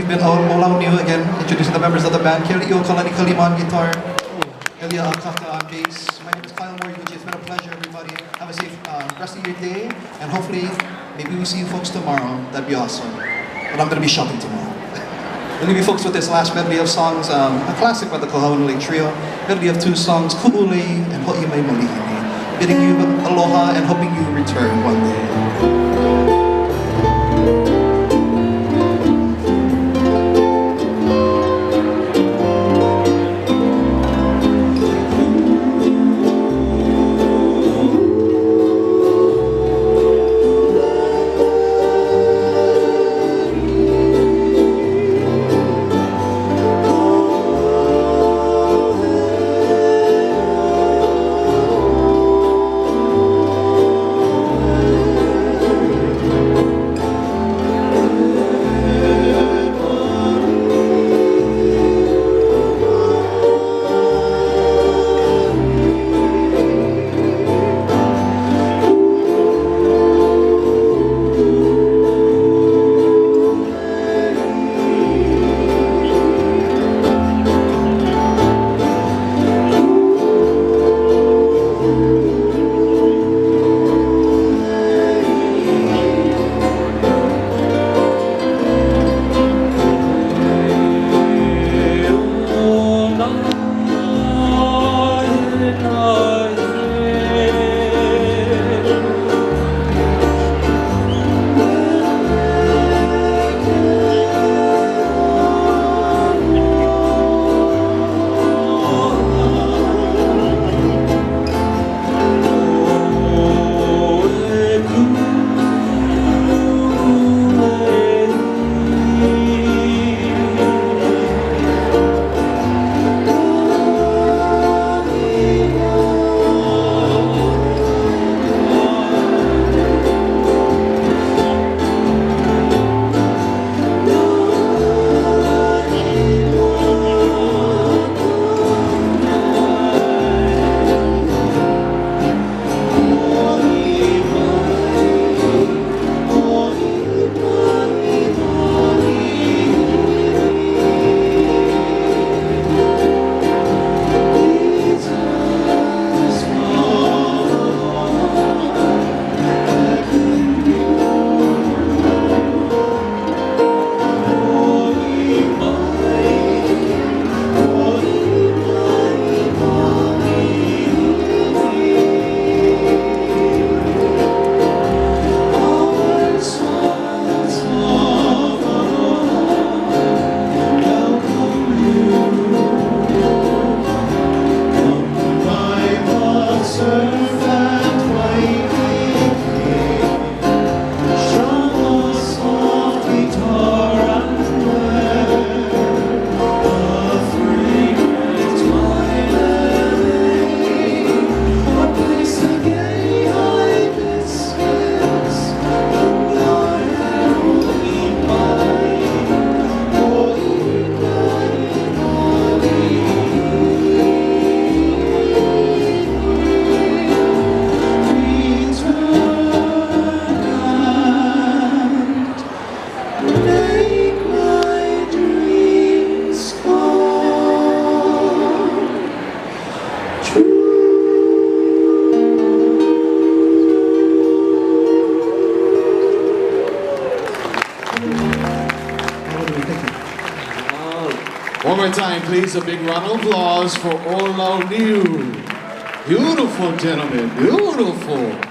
been Olauniu again, introducing the members of the band. Keliʻiokalani Kalima on guitar, Elia Akaka on bass. My name is Kyle Moriguchi. It's been a pleasure, everybody. Have a safe rest of your day, and hopefully, maybe we see you folks tomorrow. That'd be awesome. But I'm going to be shopping tomorrow. We'll leave you folks with this last medley of songs, a classic by the Kohaunalei Trio. Medley of 2 songs, Ku'ulei and Ho'i Mai Malihini. Bidding you aloha and hoping you return one day. One more time, please, a big round of applause for Olauniu. Beautiful, gentlemen, beautiful.